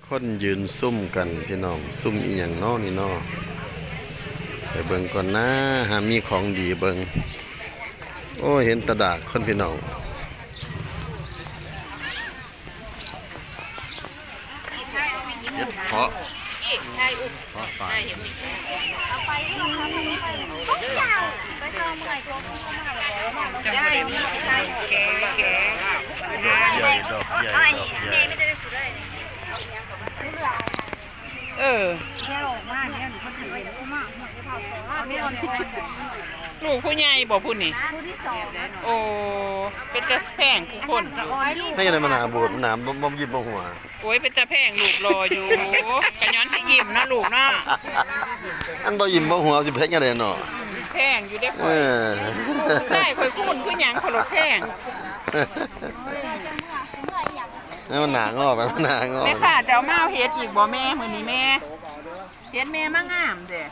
ຄົນຢືນຊຸມກັນພີ່ນ້ອງ ຊຸມອີ່ຫຍັງນໍນີ້ນໍ ໄປເບິ່ງກ່ອນນາ ຫາມີຂອງດີເບິ່ງ. ໂອ້ ເຫັນແຕ່ດາກຄົນພີ່ນ້ອງ ເຫັດເຜາະ ເພາະປາ. ດອກໃຫຍ່ ດອກໃຫຍ່ ດອກໃຫຍ່. ເອີ ລູກຜູ້ໃຫຍ່ບໍ່ຜູ້ນີ້? ຜູ້ທີສອງ. ໂອ້ ເປັນຕາແພງຄູ່ຄົນຢູ່. ໃຫ້ໄດ້ມາໜ້າບູດ ໜ້າບໍ່ ບໍ່ຍິ້ມບໍ່ຫົວ. ໂອ້ຍ ເປັນຕາແພງລູກຫຼໍ່ຢູ່ ກະຍ້ອນຊິຍິ້ມເນາະລູກເນາະ. ອັນບໍ່ຍິ້ມບໍ່ຫົວຊິເຮັດຈັ່ງໃດເນາະ? ແພງຢູ່ເດ້. ເອີ ຜູ້ຊາຍຂ້ອຍຄູນຄືຫຍັງ ຂ້ອຍໂລດແພງ. ໃຫ້ມັນໜ້າງໍ ໃຫ້ມັນໜ້າງໍ. ແມ່ຄ້າເຈົ້າມາເອົາເຫັດອີກບໍ່ແມ່ ມື້ນີ້ແມ່? ເຫັດແມ່ມາງາມແທ້.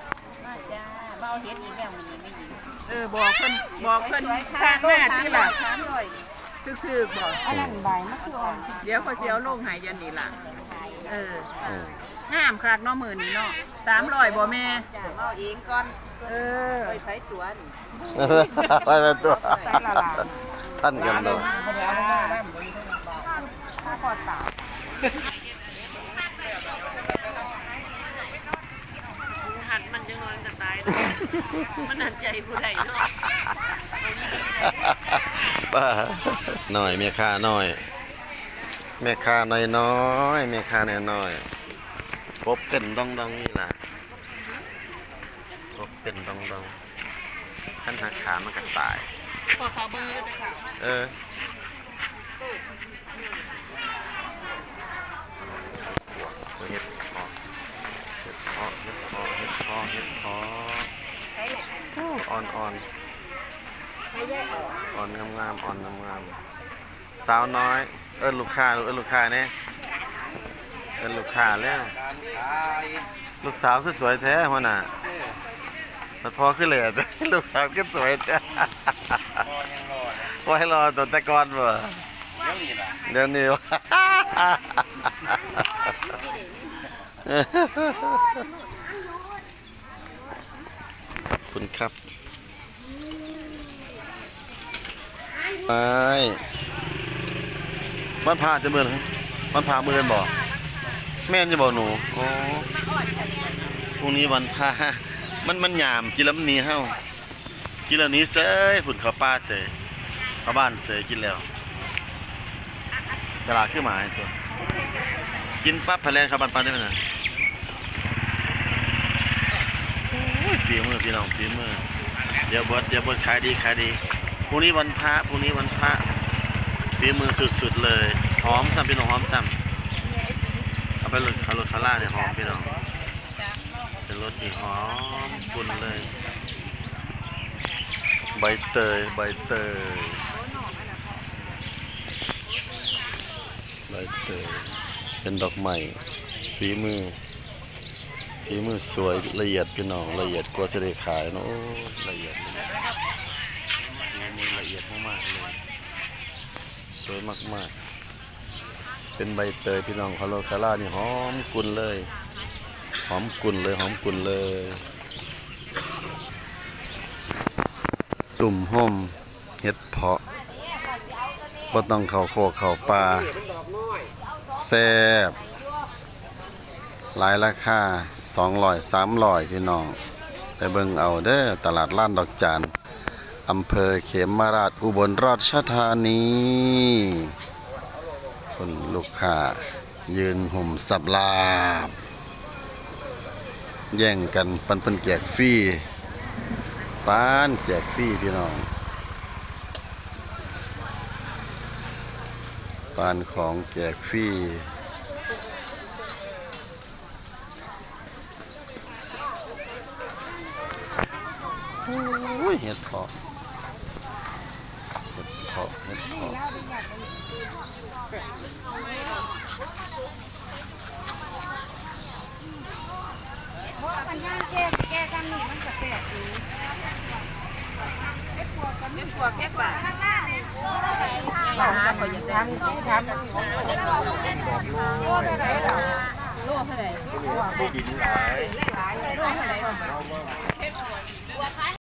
ມາຈ້າ ມາເອົາເຫັດອີກແລ້ວມື້ນີ້ແມ່ຍິງ. ເອີ ບອກເພິ່ນ ບອກເພິ່ນ ສວຍໆ ທັກມາຕິລະ. ສາມຮ້ອຍ ຖືກໆ ບໍ່? ອັນນັ້ນໃບມັນຄືອ່ອນ. ດຽວຂ້ອຍຊິເອົາລົງໃຫ້ຢ່າງນີ້ລະ. ເອີ ເອີ ງາມຄັກເນາະມື້ນີ້ເນາະ. ສາມຮ້ອຍ ບໍ່ແມ່? ຈ້າ ມາເອົາເອງກ່ອນ. ເອີ ໄປໃສຕົວະນີ້ ໄປ ໄປຕົວະ. ໃສລະຫຼານ ທັນກັນໂລດ. ມາເດີ ມາເດີ ມາເດີ ມາເດີ. ຫູຮັດມັນຈັກໜ້ອຍມັນກະຕາຍແລ້ວ. ມັນຫັນໃຈບໍ່ໄດ້ເນາະ. ປ້ານ້ອຍ ແມ່ຄ້ານ້ອຍ ແມ່ຄ້ານ້ອຍໆ ແມ່ຄ້ານ້ອຍໆ. ກົບເຕັ້ນດອງໆ ນີ້ລະ ກົບເຕັ້ນດອງໆ. ຄັນຫັກຂາມັນກະຕາຍ. ຂໍຂໍເບີເດີຄ່ະ. ເອີ ເຫັດເຜາະ ເຫັດເຜາະ ເຫັດເຜາະ ເຫັດເຜາະ ເຫັດເຜາະ. ໂອ້ ອ່ອນໆ ອ່ອນງາມໆ ອ່ອນງາມໆ. ສາວນ້ອຍ ເອີ້ນລູກຄ້າ ເອີ້ນລູກຄ້າແດ່ ເອີ້ນລູກຄ້າແລ້ວ. ລູກສາວຄືສວຍແທ້ຫົວໜ້າ. ເອີ ມັນພໍ່ຄືແຫຼະ ລູກສາວຄືສວຍແທ້. ພໍ່ຍັງຫຼໍ່ເລີຍ ພໍ່ໃຫ້ຫຼໍ່ຕັ້ງແຕ່ກ່ອນບໍ່? ດຽວນີ້ລະ ດຽວນີ້. ຂອບຄຸນຄັບ. ໄປ ວັນພະຈະມື້ ວັນພະມື້ອື່ນບໍ່? ແມ່ນຢູ່ບໍ່ໜູ? ໂອ້ ພລຸ່ງນີ້ວັນພະ. ມັນ ມັນຫຍາມ ກິນແລ້ວມັນໜີເຮົາ. ກິນແລ້ວໜີເສີຍ ພຸ້ນເຂົ້າປ່າເສີຍ ເຂົ້າບ້ານເສີຍ ກິນແລ້ວ. ສະຫຼາດຄືໝາຕົວະ ກິນປັບ ພະແລ່ນເຂົ້າບ້ານປັບເດ້ຫັ້ນນະ. ໂອ້ຍ ຝີມືພີ່ນ້ອງ ຝີມື. ດຽວເບິດ ດຽວເບິດ ຂາຍດີ ຂາຍດີ. ພລຸ່ງນີ້ວັນພະ ພລຸ່ງນີ້ວັນພະ. ຝີມືສຸດໆ ເລີຍ. ຫອມຊ້ຳພີ່ນ້ອງ ຫອມຊ້ຳ. ເອົາໄປລົດ ເອົາລົດຄາລານີ້ຫອມພີ່ນ້ອງ. ເປັນລົດທີ່ຫອມກຸ່ນເລີຍ. ໃບເຕີຍ ໃບເຕີຍ ໃບເຕີຍ ເປັນດອກໄມ້ ຝີມື ຝີມືສວຍ ລະອຽດພີ່ນ້ອງ ລະອຽດກວ່າຊິໄດ້ຂາຍເນາະ. ໂອ້ຍ ລະອຽດ ຝີມືລະອຽດມາກໆ ເລີຍ ສວຍມາກໆ. ເປັນໃບເຕີຍພີ່ນ້ອງ ຄາໂລຄາລານີ້ຫອມກຸ່ນເລີຍ ຫອມກຸ່ນເລີຍ ຫອມກຸ່ນເລີຍ. ຕຸ້ມໂຮມເຫັດເຜາະ ບໍ່ຕ້ອງເຂົ້າໂຄກເຂົ້າປ່າ ແຊບ. ຫຼາຍລາຄາ ສອງຮ້ອຍ ສາມຮ້ອຍ ພີ່ນ້ອງ ໄປເບິ່ງເອົາເດີ ຕະຫຼາດລານດອກຈານ ອຳເພີເຂມມະລາດ ອຸບົນລາຊະທານີ. ຄົນລູກຄ້າຢືນຫຸ້ມສັບລາບ ແຍ່ງກັນ ປັນເພິ່ນແຈກຟຣີ ປານແຈກຟຣີພີ່ນ້ອງ ປານຂອງແຈກຟຣີ. ໂອ້ຍ ເຫັດເຜາະ ເຫັດເຜາະ ເຫັດເຜາະ. ເຫັດເຜາະ ເຫັດເຜາະ ເຫັດເຜາະ. ເຫັດເຜາະ ເຫັດເຜາະ. ເຂົາຢາກໄດ້ ຖາມ ຖາມ ເຫັດເຜາະ ເຫັດເຜາະ. ໂລເທົ່າໃດລະ? ບໍ່ບິນຫຼາຍ ເອົາມາ